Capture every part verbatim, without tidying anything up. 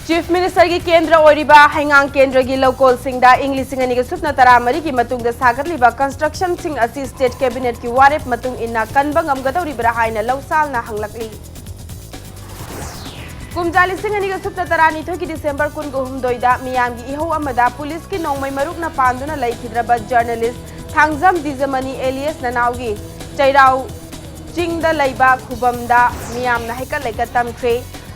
Chief ꯃꯤꯅꯤꯁꯇꯔꯒꯤ ꯀꯦꯟꯗ꯭ꯔ ꯑꯣꯏꯔꯤꯕ ꯍꯩꯉꯥꯡ ꯀꯦꯟꯗ꯭ꯔꯒꯤ ꯂꯧꯀꯣꯜꯁꯤꯡꯗ ꯏꯪ ꯂꯤꯁꯤꯡ ꯑꯅꯤꯒ ꯁꯨꯞꯅ ꯇꯔꯥꯃꯔꯤꯒꯤ ꯃꯇꯨꯡꯗ ꯁꯥꯒꯠꯂꯤꯕ ꯀꯟꯁꯇ꯭ꯔꯛꯁꯟꯁꯤꯡ ꯑꯁꯤ ꯁ꯭ꯇꯦꯠ ꯀꯦꯕꯤꯅꯦꯠꯀꯤ ꯋꯥꯔꯦꯞ ꯃꯇꯨꯡ ꯏꯟꯅ ꯀꯟꯕ ꯉꯝꯒꯗꯧꯔꯤꯕ꯭ꯔꯥ ꯍꯥꯏꯅ ꯂꯧꯁꯥꯜꯅ ꯍꯪꯂꯛꯂꯤ꯫ ꯀꯨꯝꯖꯥ ꯂꯤꯁꯤꯡ ꯑꯅꯤꯒ ꯁꯨꯞꯅ ꯇꯔꯥꯅꯤꯊꯣꯏꯒꯤ ꯗꯤꯁꯦꯝꯕꯔ ꯀꯨꯟꯒ ꯍꯨꯝꯗꯣꯏꯗ ꯃꯤꯌꯥꯝꯒꯤ ꯏꯍꯧ ꯑꯃꯗ ꯄꯨꯂꯤꯁꯀꯤ ꯅꯣꯡꯃꯩ ꯃꯔꯨꯞꯅ ꯄꯥꯟꯗꯨꯅ ꯂꯩꯈꯤꯗ꯭ꯔꯕ ꯖꯔꯅꯦꯂꯤꯁ ꯊꯥꯡꯖꯝ ꯗꯤꯖꯃꯅꯤ ꯑꯦꯂꯤꯌꯁ ꯅꯅꯥꯎꯒꯤ ꯆꯩꯔꯥꯎ ꯆꯤꯡꯗ ꯂꯩꯕ ꯈꯨꯕꯝꯗ ꯃꯤꯌꯥꯝꯅ ꯍꯩꯀꯠ ꯂꯩꯀꯠ ꯇꯝꯈ꯭ꯔꯦ꯫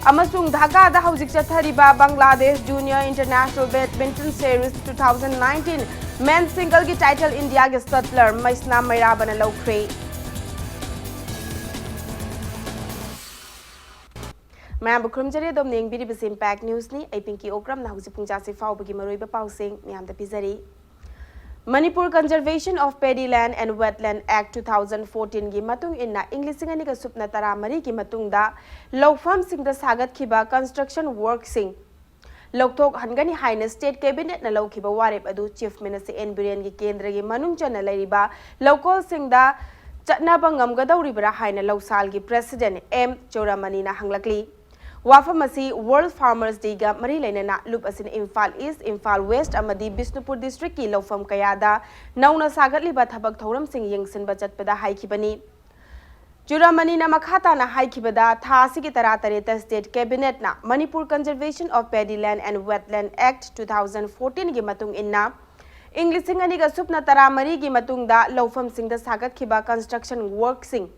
ꯑꯃꯁꯨꯡ ꯙꯥꯀꯥꯗ ꯍꯧꯖꯤꯛ ꯆꯠꯊꯔꯤꯕ Bangladesh junior international badminton series two thousand nineteen men ꯁꯤꯡꯒꯜꯒꯤ ꯇꯥꯏꯇꯜ ꯏꯟꯗꯤꯌꯥꯒꯤ ꯁꯇꯂꯔ ꯃꯩꯁꯅꯥ ꯃꯩꯔꯥꯕꯅ ꯂꯧꯈ꯭ꯔꯦ꯫ ꯃꯌꯥꯝꯕꯨ ꯈꯨꯔꯨꯝꯖꯔꯤ꯫ ꯑꯗꯣꯝꯅ ꯌꯦꯡꯕꯤꯔꯤꯕꯁꯤ ꯏꯝꯄꯦꯛ ꯅ꯭ꯌꯨꯁꯅꯤ꯫ ꯑꯩ ꯄꯤꯡꯀꯤ ꯑꯣꯀ꯭ꯔꯝꯅ ꯍꯧꯖꯤꯛ ꯄꯨꯡ ꯆꯥꯁꯤ ꯐꯥꯎꯕꯒꯤ ꯃꯔꯨꯑꯣꯏꯕ ꯄꯥꯎꯁꯤꯡ ꯃꯌꯥꯝꯗ ꯄꯤꯖꯔꯤ꯫ Manipur Conservation of Paddy Land and Wetland Act two thousand fourteen ꯒꯤ ꯃꯇꯨꯡ ꯏꯟꯅ ꯏꯪ ꯂꯤꯁꯤꯡ ꯑꯅꯤꯒ ꯁꯨꯞꯅ ꯇꯔꯥꯃꯔꯤꯒꯤ ꯃꯇꯨꯡꯗ ꯂꯧꯐꯝꯁꯤꯡꯗ ꯁꯥꯒꯠꯈꯤꯕ ꯀꯟꯁꯇ꯭ꯔꯛꯁꯟ ꯋꯔꯛꯁꯤꯡ ꯂꯧꯊꯣꯛꯍꯟꯒꯅꯤ ꯍꯥꯏꯅ ꯁ꯭ꯇꯦꯠ ꯀꯦꯕꯤꯅꯦꯠꯅ ꯂꯧꯈꯤꯕ ꯋꯥꯔꯦꯞ ꯑꯗꯨ ꯆꯤꯐ ꯃꯤꯅꯤꯁꯇꯔ ꯑꯦꯟ ꯕꯤꯔꯦꯟꯒꯤ ꯀꯦꯟꯗ꯭ꯔꯒꯤ ꯃꯅꯨꯡ ꯆꯟꯅ ꯂꯩꯔꯤꯕ ꯂꯧꯀꯣꯜꯁꯤꯡꯗ ꯆꯠꯅꯕ ꯉꯝꯒꯗꯧꯔꯤꯕ꯭ꯔꯥ ꯍꯥꯏꯅ ꯂꯧꯁꯥꯜꯒꯤ ꯄ꯭ꯔꯦꯁꯤꯗꯦꯟꯠ ꯑꯦꯝ ꯆꯧꯔꯥꯃꯅꯤꯅ ꯍꯪꯂꯛꯂꯤ꯫ ꯋꯥꯐꯝ ꯑꯁꯤ ꯋꯥꯔꯜꯗ ꯐꯥꯔꯃꯔꯁ ꯗꯦꯒ ꯃꯔꯤ ꯂꯩꯅꯅ ꯂꯨꯞ ꯑꯁꯤꯅ ꯏꯝꯐꯥꯜ ꯏꯁ꯭ꯠ, ꯏꯝꯐꯥꯜ ꯋꯦꯁ꯭ꯠ ꯑꯃꯗꯤ ꯕꯤꯁꯅꯨꯄꯨꯔ ꯗꯤꯁꯇ꯭ꯔꯤꯛꯀꯤ ꯂꯧꯐꯝ ꯀꯌꯥꯗ ꯅꯧꯅ ꯁꯥꯒꯠꯂꯤꯕ ꯊꯕꯛ ꯊꯧꯔꯝꯁꯤꯡ ꯌꯦꯡꯁꯤꯟꯕ ꯆꯠꯄꯗ ꯍꯥꯏꯈꯤꯕꯅꯤ꯫ ꯆꯨꯔꯥꯃꯅꯤꯅ ꯃꯈꯥ ꯇꯥꯅ ꯍꯥꯏꯈꯤꯕꯗ, ꯊꯥ ꯑꯁꯤꯒꯤ ꯇꯔꯥꯇꯔꯦꯠꯇ ꯁ꯭ꯇꯦꯠ ꯀꯦꯕꯤꯅꯦꯠꯅ Manipur Conservation of Paddy Land and Wetland Act two thousand fourteen ꯒꯤ ꯃꯇꯨꯡ ꯏꯟꯅ ꯏꯪ ꯂꯤꯁꯤꯡ ꯑꯅꯤꯒ ꯁꯨꯞꯅ ꯇꯔꯥꯃꯔꯤꯒꯤ ꯃꯇꯨꯡꯗ ꯂꯧꯐꯝꯁꯤꯡꯗ ꯁꯥꯒꯠꯈꯤꯕ ꯀꯟꯁꯇ꯭ꯔꯛꯁꯟ ꯋꯔꯛꯁꯤꯡ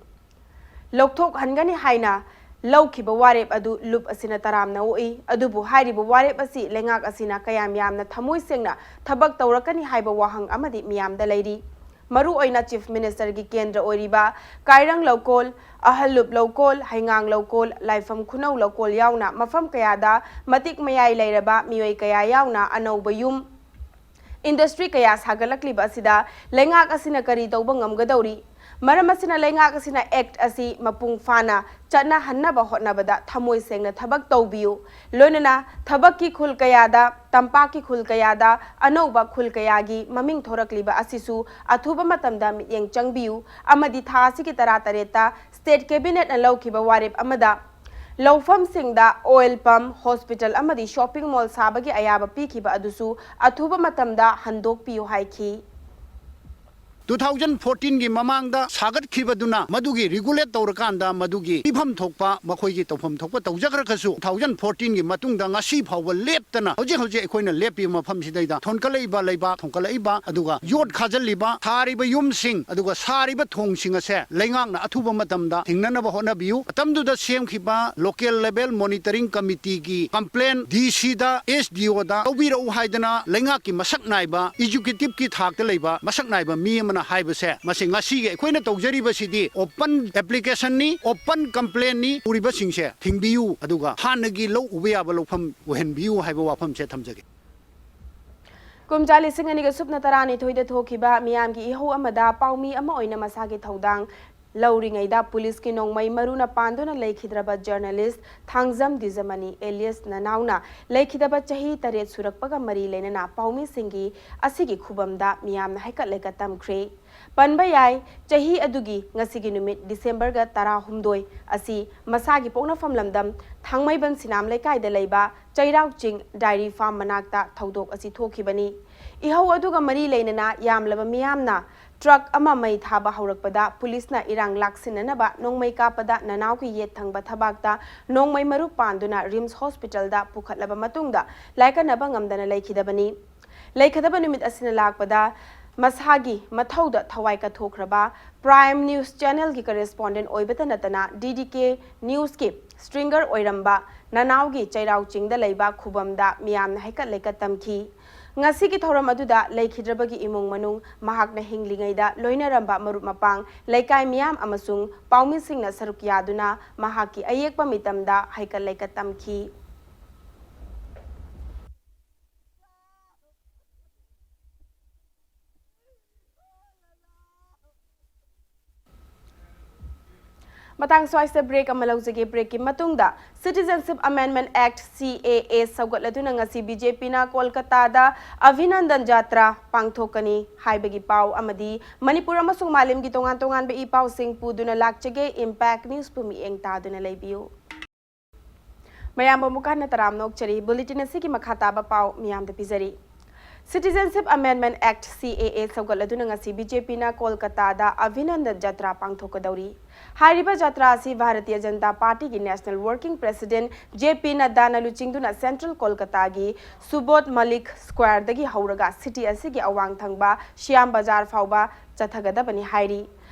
ꯂꯧꯊꯣꯛꯍꯟꯒꯅꯤ ꯍꯥꯏꯅ ꯂꯧꯈꯤꯕ ꯋꯥꯔꯦꯞ ꯑꯗꯨ ꯂꯨꯞ ꯑꯁꯤꯅ ꯇꯔꯥꯝꯅ ꯑꯣꯛꯏ꯫ ꯑꯗꯨꯕꯨ ꯍꯥꯏꯔꯤꯕ ꯋꯥꯔꯦꯞ ꯑꯁꯤ ꯂꯩꯉꯥꯛ ꯑꯁꯤꯅ ꯀꯌꯥꯝ ꯌꯥꯝꯅ ꯊꯃꯣꯏ ꯁꯦꯡꯅ ꯊꯕꯛ ꯇꯧꯔꯛꯀꯅꯤ ꯍꯥꯏꯕ ꯋꯥꯍꯪ ꯑꯃꯗꯤ ꯃꯤꯌꯥꯝꯗ ꯂꯩꯔꯤ꯫ ꯃꯔꯨꯑꯣꯏꯅ ꯆꯤꯐ ꯃꯤꯅꯤꯁꯇꯔꯒꯤ ꯀꯦꯟꯗ꯭ꯔ ꯑꯣꯏꯔꯤꯕ ꯀꯥꯏꯔꯪ ꯂꯧꯀꯣꯜ, ꯑꯍꯜꯂꯨꯞ ꯂꯧꯀꯣꯜ, ꯍꯩꯉꯥꯡ ꯂꯧꯀꯣꯜ, ꯂꯥꯏꯐꯝ ꯈꯨꯅꯧ ꯂꯧꯀꯣꯜ ꯌꯥꯎꯅ ꯃꯐꯝ ꯀꯌꯥꯗ ꯃꯇꯤꯛ ꯃꯌꯥꯏ ꯂꯩꯔꯕ ꯃꯤꯑꯣꯏ ꯀꯌꯥ ꯌꯥꯎꯅ ꯑꯅꯧꯕ ꯌꯨꯝ, ꯏꯟꯗꯁꯇ꯭ꯔꯤ ꯀꯌꯥ ꯁꯥꯒꯠꯂꯛꯂꯤꯕ ꯑꯁꯤꯗ ꯂꯩꯉꯥꯛ ꯑꯁꯤꯅ ꯀꯔꯤ ꯇꯧꯕ ꯉꯝꯒꯗꯧꯔꯤ? ꯃꯔꯝ ꯑꯁꯤꯅ ꯂꯩꯉꯥꯛ ꯑꯁꯤꯅ ꯑꯦꯛꯠ ꯑꯁꯤ ꯃꯄꯨꯡ ꯐꯥꯅ ꯆꯠꯅꯍꯟꯅꯕ ꯍꯣꯠꯅꯕꯗ ꯊꯃꯣꯏ ꯁꯦꯡꯅ ꯊꯕꯛ ꯇꯧꯕꯤꯌꯨ꯫ ꯂꯣꯏꯅꯅ ꯊꯕꯛꯀꯤ ꯈꯨꯜ ꯀꯌꯥꯗ, ꯇꯝꯄꯥꯛꯀꯤ ꯈꯨꯜ ꯀꯌꯥꯗ ꯑꯅꯧꯕ ꯈꯨꯜ ꯀꯌꯥꯒꯤ ꯃꯃꯤꯡ ꯊꯣꯔꯛꯂꯤꯕ ꯑꯁꯤꯁꯨ ꯑꯊꯨꯕ ꯃꯇꯝꯗ ꯃꯤꯠꯌꯦꯡ ꯆꯪꯕꯤꯌꯨ ꯑꯃꯗꯤ ꯊꯥ ꯑꯁꯤꯒꯤ ꯇꯔꯥꯇꯔꯦꯠꯇ ꯁ꯭ꯇꯦꯠ ꯀꯦꯕꯤꯅꯦꯠꯅ ꯂꯧꯈꯤꯕ ꯋꯥꯔꯦꯞ ꯑꯃꯗ ꯂꯧꯐꯝꯁꯤꯡꯗ ꯑꯣꯏꯜ ꯄꯝ, ꯍꯣꯁꯄꯤꯇꯥꯜ ꯑꯃꯗꯤ ꯁꯣꯄꯤꯡ ꯃꯣꯜ ꯁꯥꯕꯒꯤ ꯑꯌꯥꯕ ꯄꯤꯈꯤꯕ ꯑꯗꯨꯁꯨ ꯑꯊꯨꯕ ꯃꯇꯝꯗ ꯍꯟꯗꯣꯛꯄꯤꯌꯨ ꯍꯥꯏꯈꯤ꯫ Two thousand fourteen ꯒꯤ ꯃꯃꯥꯡꯗ ꯁꯥꯒꯠꯈꯤꯕꯗꯨꯅ ꯃꯗꯨꯒꯤ regulate ꯇꯧꯔꯀꯥꯟꯗ ꯃꯗꯨꯒꯤ ꯄꯤꯐꯝ ꯊꯣꯛꯄ ꯃꯈꯣꯏꯒꯤ ꯇꯧꯐꯝ ꯊꯣꯛꯄ ꯇꯧꯖꯈ꯭ꯔꯒꯁꯨ, two thousand fourteen ꯒꯤ ꯃꯇꯨꯡꯗ ꯉꯁꯤ ꯐꯥꯎꯕ ꯂꯦꯞꯇꯅ ꯍꯧꯖꯤꯛ ꯍꯧꯖꯤꯛ ꯑꯩꯈꯣꯏꯅ ꯂꯦꯞꯄꯤꯕ ꯃꯐꯝꯁꯤꯗꯩꯗ ꯊꯣꯟꯀꯠꯂꯛꯏꯕ ꯂꯩꯕꯥꯛ, ꯊꯣꯟꯀꯠꯂꯛꯏꯕ ꯑꯗꯨꯒ ꯌꯣꯠ ꯈꯥꯖꯤꯜꯂꯤꯕ, ꯊꯥꯔꯤꯕ ꯌꯨꯝꯁꯤꯡ ꯑꯗꯨꯒ ꯁꯥꯔꯤꯕ ꯊꯣꯡꯁꯤꯡ ꯑꯁꯦ ꯂꯩꯉꯥꯛꯅ ꯑꯊꯨꯕ ꯃꯇꯝꯗ ꯊꯤꯡꯅꯅꯕ ꯍꯣꯠꯅꯕꯤꯌꯨ꯫ ꯃꯇꯝꯗꯨꯗ ꯁꯦꯝꯈꯤꯕ local level monitoring committee ꯒꯤ complain D C ꯗ, S D O ꯗ ꯂꯧꯕꯤꯔꯛꯎ ꯍꯥꯏꯗꯅ ꯂꯩꯉꯥꯛꯀꯤ ꯃꯁꯛ ꯅꯥꯏꯕ executive ꯀꯤ ꯊꯥꯛꯇ ꯂꯩꯕ ꯃꯁꯛ ꯅꯥꯏꯕ ꯃꯤ ꯑꯃꯅ ꯍꯥꯏꯕꯁꯦ, ꯃꯁꯤ ꯉꯁꯤꯒꯤ ꯑꯩꯈꯣꯏꯅ ꯇꯧꯖꯔꯤꯕꯁꯤꯗꯤ open application ꯅꯤ, open complain ꯅꯤ꯫ ꯎꯔꯤꯕꯁꯤꯡꯁꯦ ꯊꯤꯡꯕꯤꯌꯨ, ꯑꯗꯨꯒ ꯍꯥꯟꯅꯒꯤ ꯂꯧ ꯎꯕ ꯌꯥꯕ ꯂꯧꯐꯝ ꯑꯣꯏꯍꯟꯕꯤꯌꯨ ꯍꯥꯏꯕ ꯋꯥꯐꯝꯁꯦ ꯊꯝꯖꯒꯦ꯫ ꯀꯨꯝꯖꯥ ꯂꯤꯁꯤꯡ ꯑꯅꯤꯒ ꯁꯨꯞꯅ ꯇꯔꯥꯅꯤꯊꯣꯏꯗ ꯊꯣꯛꯈꯤꯕ ꯃꯤꯌꯥꯝꯒꯤ ꯏꯍꯧ ꯑꯃꯗ ꯄꯥꯎꯃꯤ ꯑꯃ ꯑꯣꯏꯅ ꯃꯁꯥꯒꯤ ꯊꯧꯗꯥꯡ ꯂꯧꯔꯤꯉꯩꯗ ꯄꯨꯂꯤꯁꯀꯤ ꯅꯣꯡꯃꯩ ꯃꯔꯨꯅ ꯄꯥꯟꯗꯨꯅ ꯂꯩꯈꯤꯗ꯭ꯔꯕ journalist ꯊꯥꯡꯖꯝ ꯗꯤꯖꯃꯅꯤ alias ꯅꯅꯥꯎꯅ ꯂꯩꯈꯤꯗꯕ ꯆꯍꯤ ꯇꯔꯦꯠ ꯁꯨꯔꯛꯄꯒ ꯃꯔꯤ ꯂꯩꯅꯅ ꯄꯥꯎꯃꯤꯁꯤꯡꯒꯤ ꯑꯁꯤꯒꯤ ꯈꯨꯕꯝꯗ ꯃꯤꯌꯥꯝꯅ ꯍꯩꯀꯠ ꯂꯩꯀꯠ ꯇꯝꯈ꯭ꯔꯦ꯫ ꯄꯟꯕ ꯌꯥꯏ, ꯆꯍꯤ ꯑꯗꯨꯒꯤ ꯉꯁꯤꯒꯤ ꯅꯨꯃꯤꯠ ꯗꯤꯁꯦꯝꯕꯔꯒ ꯇꯔꯥꯍꯨꯝꯗꯣꯏ ꯑꯁꯤ ꯃꯁꯥꯒꯤ ꯄꯣꯛꯅꯐꯝ ꯂꯝꯗꯝ ꯊꯥꯡꯃꯩꯕꯟ ꯁꯤꯅꯥꯝ ꯂꯩꯀꯥꯏꯗ ꯂꯩꯕ ꯆꯩꯔꯥꯎ ꯆꯤꯡ dairy farm ꯃꯅꯥꯛꯇ ꯊꯧꯗꯣꯛ ꯑꯁꯤ ꯊꯣꯛꯈꯤꯕꯅꯤ꯫ ꯏꯍꯧ ꯑꯗꯨꯒ ꯃꯔꯤ ꯂꯩꯅꯅ ꯌꯥꯝꯂꯕ ꯃꯤꯌꯥꯝꯅ truck ꯑꯃ ꯃꯩ ꯊꯥꯕ ꯍꯧꯔꯛꯄꯗ ꯄꯨꯂꯤꯁꯅ ꯏꯔꯥꯡ ꯂꯥꯛꯁꯤꯟꯅꯅꯕ ꯅꯣꯡꯃꯩ ꯀꯥꯞꯄꯗ ꯅꯅꯥꯎꯒꯤ ꯌꯦꯠ ꯊꯪꯕ ꯊꯕꯥꯛꯇ ꯅꯣꯡꯃꯩ ꯃꯔꯨ ꯄꯥꯟꯗꯨꯅ RIMS hospital ꯗ ꯄꯨꯈꯠꯂꯕ ꯃꯇꯨꯡꯗ ꯂꯥꯏꯀꯠꯅꯕ ꯉꯝꯗꯅ ꯂꯩꯈꯤꯗꯕꯅꯤ꯫ ꯂꯩꯈꯤꯗꯕ ꯅꯨꯃꯤꯠ ꯑꯁꯤꯅ ꯂꯥꯛꯄꯗ ꯃꯁꯥꯒꯤ ꯃꯊꯧꯗ ꯊꯋꯥꯏ ꯀꯠꯊꯣꯛꯈ꯭ꯔꯕ Prime News Channel ꯒꯤ correspondent ꯑꯣꯏꯕꯇ ꯅꯠꯇꯅ D D K News ꯀꯤ stringer ꯑꯣꯏꯔꯝꯕ ꯅꯅꯥꯎꯒꯤ ꯆꯩꯔꯥꯎ ꯆꯤꯡꯗ ꯂꯩꯕ ꯈꯨꯕꯝꯗ ꯃꯤꯌꯥꯝꯅ ꯍꯩꯀꯠ ꯂꯩꯀꯠ ꯇꯝꯈꯤ꯫ ꯉꯁꯤꯒꯤ ꯊꯧꯔꯝ ꯑꯗꯨꯗ ꯂꯩꯈꯤꯗ꯭ꯔꯕꯒꯤ ꯏꯃꯨꯡ ꯃꯅꯨꯡ, ꯃꯍꯥꯛꯅ ꯍꯤꯡꯂꯤꯉꯩꯗ ꯂꯣꯏꯅꯔꯝꯕ ꯃꯔꯨꯞ ꯃꯄꯥꯡ, ꯂꯩꯀꯥꯏ ꯃꯤꯌꯥꯝ ꯑꯃꯁꯨꯡ ꯄꯥꯎꯃꯤꯁꯤꯡꯅ ꯁꯔꯨꯛ ꯌꯥꯗꯨꯅ ꯃꯍꯥꯛꯀꯤ ꯑꯌꯦꯛꯄ ꯃꯤꯇꯝꯗ ꯍꯩꯀꯠ ꯂꯩꯀꯠ ꯇꯝꯈꯤ꯫ ꯃꯇꯥꯡ ꯁ꯭ꯋꯥꯏꯁꯤꯗ break ꯑꯃ ꯂꯧꯖꯒꯦ꯫ Break ꯀꯤ ꯃꯇꯨꯡꯗ Citizenship Amendment Act, C A A, ꯁꯧꯒꯠꯂꯗꯨꯅ ꯉꯁꯤ B J P ꯅ ꯀꯣꯜꯀꯇꯥꯗ ꯑꯚꯤꯅꯟꯗꯟ ꯖꯥꯇ꯭ꯔꯥ ꯄꯥꯡꯊꯣꯛꯀꯅꯤ ꯍꯥꯏꯕꯒꯤ ꯄꯥꯎ ꯑꯃꯗꯤ ꯃꯅꯤꯄꯨꯔ ꯑꯃꯁꯨꯡ ꯃꯥꯂꯦꯝꯒꯤ ꯇꯣꯉꯥꯟ ꯇꯣꯉꯥꯟꯕ ꯏ ꯄꯥꯎꯁꯤꯡ ꯄꯨꯗꯨꯅ ꯂꯥꯛꯆꯒꯦ꯫ Impact News ꯄꯨ ꯃꯤꯠꯌꯦꯡ ꯇꯥꯗꯨꯅ ꯂꯩꯕꯤꯌꯨ꯫ ꯃꯌꯥꯝꯕꯨ ꯑꯃꯨꯛ ꯍꯟꯅ ꯇꯔꯥꯝꯅ ꯑꯣꯛꯆꯔꯤ꯫ Bulletin ꯑꯁꯤꯒꯤ ꯃꯈꯥ ꯇꯥꯕ ꯄꯥꯎ ꯃꯤꯌꯥꯝꯗ ꯄꯤꯖꯔꯤ꯫ Citizenship Amendment Act, C A A, ꯁꯧꯒꯠꯂꯗꯨꯅ ꯉꯁꯤ B J Pꯅ ꯀꯣꯜꯀꯇꯥꯗ ꯑꯚꯤꯅꯟꯗꯟ ꯖꯇ꯭ꯔꯥ ꯄꯥꯡꯊꯣꯛꯀꯗꯧꯔꯤ꯫ ꯍꯥꯏꯔꯤꯕ ꯖꯇ꯭ꯔꯥ ꯑꯁꯤ ꯚꯥꯔꯇꯤꯌ ꯖꯅꯇꯥ ꯄꯥꯔꯇꯤꯒꯤ National Working President J P ꯅꯗ꯭ꯗꯥꯅ ꯂꯨꯆꯤꯡꯗꯨꯅ Central ꯀꯣꯜꯀꯇꯥꯒꯤ ꯁꯨꯕꯣꯙ ꯃꯂꯤꯛ ꯁ꯭ꯀ꯭ꯋꯥꯔꯗꯒꯤ ꯍꯧꯔꯒ city ꯑꯁꯤꯒꯤ ꯑꯋꯥꯡ ꯊꯪꯕ ꯁ꯭ꯌꯥꯝ ꯕꯖꯥꯔ ꯐꯥꯎꯕ ꯆꯠꯊꯒꯗꯕꯅꯤ ꯍꯥꯏꯔꯤ꯫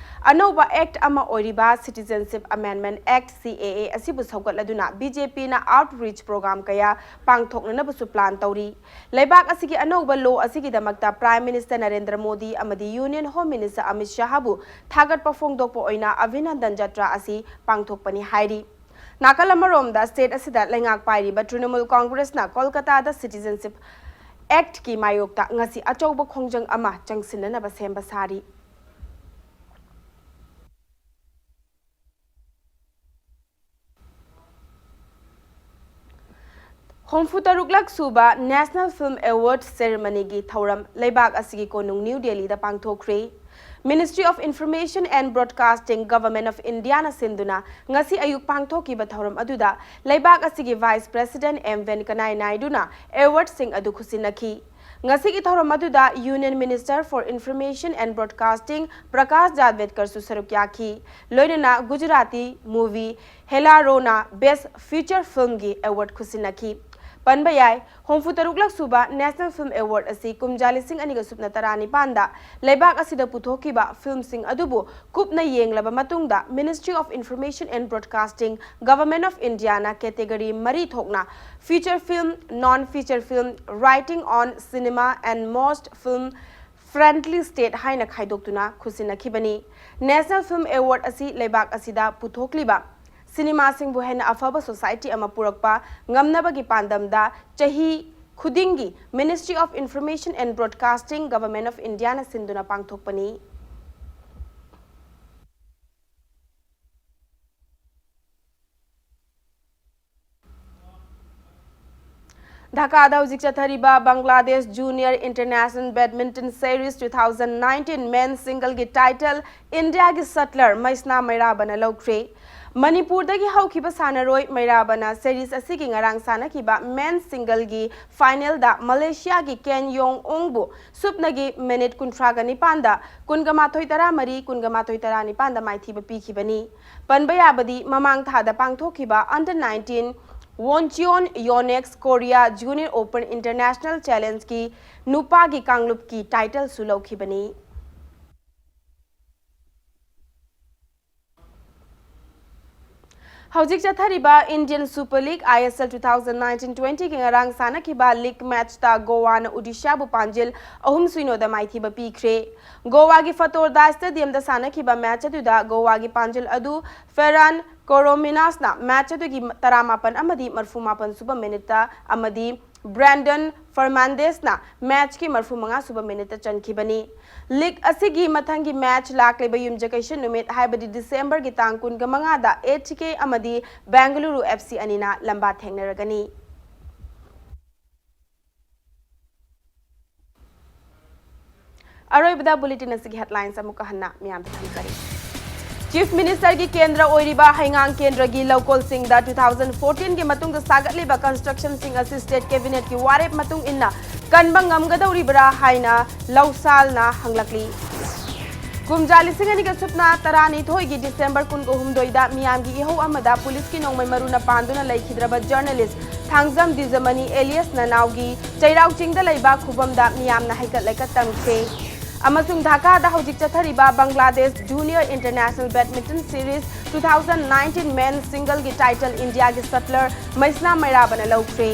ꯑꯅꯧꯕ Act ꯑꯃ ꯑꯣꯏꯔꯤꯕ Citizenship Amendment Act, C A A, ꯑꯁꯤꯕꯨ ꯁꯧꯒꯠꯂꯗꯨꯅ B J Pꯅ outreach program ꯀꯌꯥ ꯄꯥꯡꯊꯣꯛꯅꯅꯕꯁꯨ plan ꯇꯧꯔꯤ꯫ ꯂꯩꯕꯥꯛ ꯑꯁꯤꯒꯤ ꯑꯅꯧꯕ law ꯑꯁꯤꯒꯤꯗꯃꯛꯇ Prime Minister ꯅꯔꯦꯟꯗ꯭ꯔ ꯃꯣꯗꯤ ꯑꯃꯗꯤ Union Home Minister ꯑꯃꯤꯠ ꯁꯥꯍꯕꯨ ꯊꯥꯒꯠꯄ ꯐꯣꯡꯗꯣꯛꯄ ꯑꯣꯏꯅ ꯑꯚꯤꯅꯟꯗꯟ ꯖꯇ꯭ꯔꯥ ꯑꯁꯤ ꯄꯥꯡꯊꯣꯛꯄꯅꯤ ꯍꯥꯏꯔꯤ꯫ ꯅꯥꯀꯜ ꯑꯃꯔꯣꯝꯗ, state ꯑꯁꯤꯗ ꯂꯩꯉꯥꯛ ꯄꯥꯏꯔꯤꯕ ꯇ꯭ꯔꯤꯅꯃꯨꯜ ꯀꯣꯡꯒ꯭ꯔꯦꯁꯅ ꯀꯣꯜꯀꯇꯥꯗ Citizenship Actꯀꯤ ꯃꯥꯌꯣꯛꯇ ꯉꯁꯤ ꯑꯆꯧꯕ ꯈꯣꯡꯖꯪ ꯑꯃ ꯆꯪꯁꯤꯟꯅꯅꯕ ꯁꯦꯝꯕ ꯁꯥꯔꯤ꯫ ꯍꯨꯝꯐꯨ ꯇꯔꯨꯛꯂꯛ ꯁꯨꯕ National Film Awards Ceremonyꯒꯤ ꯊꯧꯔꯝ ꯂꯩꯕꯥꯛ ꯑꯁꯤꯒꯤ ꯀꯣꯅꯨꯡ ꯅ꯭ꯌꯨ ꯗꯦꯜꯂꯤꯗ ꯄꯥꯡꯊꯣꯛꯈ꯭ꯔꯦ꯫ Ministry of Information and Broadcasting, Government of Indiaꯅ ꯁꯤꯟꯗꯨꯅ ꯉꯁꯤ ꯑꯌꯨꯛ ꯄꯥꯡꯊꯣꯛꯈꯤꯕ ꯊꯧꯔꯝ ꯑꯗꯨꯗ ꯂꯩꯕꯥꯛ ꯑꯁꯤꯒꯤ Vice President ꯑꯦꯝ ꯚꯦꯟꯀꯅꯥꯏ ꯅꯥꯏꯗꯨꯅ awardꯁꯤꯡ ꯑꯗꯨ ꯈꯨꯠꯁꯤꯟꯅꯈꯤ꯫ ꯉꯁꯤꯒꯤ ꯊꯧꯔꯝ ꯑꯗꯨꯗ Union Minister for Information and Broadcasting Prakash ꯖꯥꯚꯗꯦꯀꯔꯁꯨ ꯁꯔꯨꯛ ꯌꯥꯈꯤ꯫ ꯂꯣꯏꯅꯅ Gujarati movie ꯍꯦꯂꯥꯔꯣꯅ Best Feature Filmꯒꯤ award ꯈꯨꯠꯁꯤꯟꯅꯈꯤ꯫ ꯄꯟꯕ ꯌꯥꯏ, ꯍꯨꯝꯐꯨ ꯇꯔꯨꯛꯂꯛ ꯁꯨꯕ National Film Award ꯑꯁꯤ ꯀꯨꯝꯖꯥ ꯂꯤꯁꯤꯡ ꯑꯅꯤꯒ ꯁꯨꯞꯅ ꯇꯔꯥꯅꯤꯄꯥꯟꯗ ꯂꯩꯕꯥꯛ ꯑꯁꯤꯗ ꯄꯨꯊꯣꯛꯈꯤꯕ filmꯁꯤꯡ ꯑꯗꯨꯕꯨ ꯀꯨꯞꯅ ꯌꯦꯡꯂꯕ ꯃꯇꯨꯡꯗ Ministry of Information and Broadcasting, Government of Indiaꯅ category ꯃꯔꯤ ꯊꯣꯛꯅ feature film, non feature film, writing on cinema and most film friendly state ꯍꯥꯏꯅ ꯈꯥꯏꯗꯣꯛꯇꯨꯅ ꯈꯨꯠꯁꯤꯟꯅꯈꯤꯕꯅꯤ꯫ National Film Award ꯑꯁꯤ ꯂꯩꯕꯥꯛ ꯑꯁꯤꯗ ꯄꯨꯊꯣꯛꯂꯤꯕ ꯁꯤꯅꯦꯃꯥꯁꯤꯡꯕꯨ ꯍꯦꯟꯅ ꯑꯐꯕ society ꯑꯃ ꯄꯨꯔꯛꯄ ꯉꯝꯅꯕꯒꯤ ꯄꯥꯟꯗꯝꯗ ꯆꯍꯤ ꯈꯨꯗꯤꯡꯒꯤ Ministry of Information and Broadcasting, Government of Indiaꯅ ꯁꯤꯟꯗꯨꯅ ꯄꯥꯡꯊꯣꯛꯄꯅꯤ꯫ ꯙꯥꯀꯥꯗ ꯍꯧꯖꯤꯛ ꯆꯠꯊꯔꯤꯕ Bangladesh Junior International Badminton Series two thousand nineteen men's singleꯒꯤ title ꯏꯟꯗꯤꯌꯥꯒꯤ shutler ꯃꯩꯁꯅꯥ ꯃꯩꯔꯥꯕꯅ ꯂꯧꯈ꯭ꯔꯦ꯫ ꯃꯅꯤꯄꯨꯔꯗꯒꯤ ꯍꯧꯈꯤꯕ ꯁꯥꯟꯅꯔꯣꯏ ꯃꯩꯔꯥꯕꯅ series ꯑꯁꯤꯒꯤ ꯉꯔꯥꯡ ꯁꯥꯟꯅꯈꯤꯕ men's singleꯒꯤ finalꯗ ꯃꯂꯦꯁꯤꯌꯥꯒꯤ ꯀꯦꯟ ꯌꯣꯡ ꯎꯪꯕꯨ ꯁꯨꯞꯅꯒꯤ minute ꯀꯨꯟꯊ꯭ꯔꯥꯒ ꯅꯤꯄꯥꯟꯗ ꯀꯨꯟꯒ ꯃꯥꯊꯣꯏ ꯇꯔꯥꯃꯔꯤ, ꯀꯨꯟꯒ ꯃꯥꯊꯣꯏ ꯇꯔꯥꯅꯤꯄꯥꯟꯗ ꯃꯥꯏꯊꯤꯕ ꯄꯤꯈꯤꯕꯅꯤ꯫ ꯄꯟꯕ ꯌꯥꯕꯗꯤ ꯃꯃꯥꯡ ꯊꯥꯗ ꯄꯥꯡꯊꯣꯛꯈꯤꯕ under nineteen Woncheon Yonex Korea Junior Open International Challengeꯀꯤ ꯅꯨꯄꯥꯒꯤ ꯀꯥꯡꯂꯨꯞꯀꯤ titleꯁꯨ ꯂꯧꯈꯤꯕꯅꯤ꯫ ꯍꯧꯖꯤꯛ ꯆꯠꯊꯔꯤꯕ Indian Super League, I S L, two thousand nineteen twentyꯒꯤ ꯉꯔꯥꯡ ꯁꯥꯟꯅꯈꯤꯕ league matchꯇ ꯒꯣꯋꯥꯅ ꯎꯗꯤꯁꯥꯕꯨ ꯄꯥꯟꯖꯤꯜ ꯑꯍꯨꯝ ꯁꯤꯅꯣꯗ ꯃꯥꯏꯊꯤꯕ ꯄꯤꯈ꯭ꯔꯦ꯫ ꯒꯣꯋꯥꯒꯤ ꯐꯇꯣꯔꯗꯥ Stadiumꯗ ꯁꯥꯟꯅꯈꯤꯕ match ꯑꯗꯨꯗ ꯒꯣꯋꯥꯒꯤ ꯄꯥꯟꯖꯤꯜ ꯑꯗꯨ Ferran Corominasꯅ match ꯑꯗꯨꯒꯤ ꯇꯔꯥꯃꯥꯄꯟ ꯑꯃꯗꯤ ꯃꯔꯐꯨ ꯃꯥꯄꯟ ꯁꯨꯕ minuteꯇ ꯑꯃꯗꯤ Brandon Fernandezꯅ matchꯀꯤ ꯃꯔꯐꯨ ꯃꯉꯥ ꯁꯨꯕ minuteꯇ ꯆꯟꯈꯤꯕꯅꯤ꯫ League ꯑꯁꯤꯒꯤ ꯃꯊꯪꯒꯤ match ꯂꯥꯛꯂꯤꯕ ꯌꯨꯝꯖꯀꯩꯁ ꯅꯨꯃꯤꯠ, ꯍꯥꯏꯕꯗꯤ Decemberꯒꯤ ꯇꯥꯡ ꯀꯨꯟꯒ ꯃꯉꯥꯗ A T K ꯑꯃꯗꯤ Bengaluru F C ꯑꯅꯤꯅ ꯂꯝꯕꯥ ꯊꯦꯡꯅꯔꯒꯅꯤ꯫ ꯑꯔꯣꯏꯕꯗ bulletin ꯑꯁꯤꯒꯤ headlines ꯑꯃꯨꯛꯀ ꯍꯟꯅ ꯃꯤꯌꯥꯝꯗ ꯊꯝꯖꯔꯤ꯫ Chief Ministerꯒꯤ ꯀꯦꯟꯗ꯭ꯔ ꯑꯣꯏꯔꯤꯕ ꯍꯩꯉꯥꯡ ꯀꯦꯟꯗ꯭ꯔꯒꯤ ꯂꯧꯀꯣꯜꯁꯤꯡꯗ two thousand fourteenꯒꯤ ꯃꯇꯨꯡꯗ ꯁꯥꯒꯠꯂꯤꯕ constructionꯁꯤꯡ ꯑꯁꯤ state cabinetꯀꯤ ꯋꯥꯔꯦꯞ ꯃꯇꯨꯡ ꯏꯟꯅ ꯀꯟꯕ ꯉꯝꯒꯗꯧꯔꯤꯕ꯭ꯔꯥ ꯍꯥꯏꯅ ꯂꯧꯁꯥꯜꯅ ꯍꯪꯂꯛꯂꯤ꯫ ꯀꯨꯝꯖꯥ ꯂꯤꯁꯤꯡ ꯑꯅꯤꯒ ꯁꯨꯞꯅ ꯇꯔꯥꯅꯤꯊꯣꯏꯒꯤ December ꯀꯨꯟꯒ ꯍꯨꯝꯗꯣꯏꯗ ꯃꯤꯌꯥꯝꯒꯤ ꯏꯍꯧ ꯑꯃꯗ policeꯀꯤ ꯅꯣꯡꯃꯩ ꯃꯔꯨꯅ ꯄꯥꯟꯗꯨꯅ ꯂꯩꯈꯤꯗ꯭ꯔꯕ journalist ꯊꯥꯡꯖꯝ ꯗꯤꯖꯃꯅꯤ alias ꯅꯅꯥꯎꯒꯤ ꯆꯩꯔꯥꯎ ꯆꯤꯡꯗ ꯂꯩꯕ ꯈꯨꯕꯝꯗ ꯃꯤꯌꯥꯝꯅ ꯍꯩꯀꯠ ꯂꯩꯀꯠ ꯇꯝꯈ꯭ꯔꯦ꯫ ꯑꯃꯁꯨꯡ ꯙꯥꯀꯥꯗ ꯍꯧꯖꯤꯛ ꯆꯠꯊꯔꯤꯕ Bangladesh Junior International Badminton Series two thousand nineteen men's singleꯒꯤ title ꯏꯟꯗꯤꯌꯥꯒꯤ shutler ꯃꯩꯁꯅꯥ ꯃꯩꯔꯥꯕꯅ ꯂꯧꯈ꯭ꯔꯦ꯫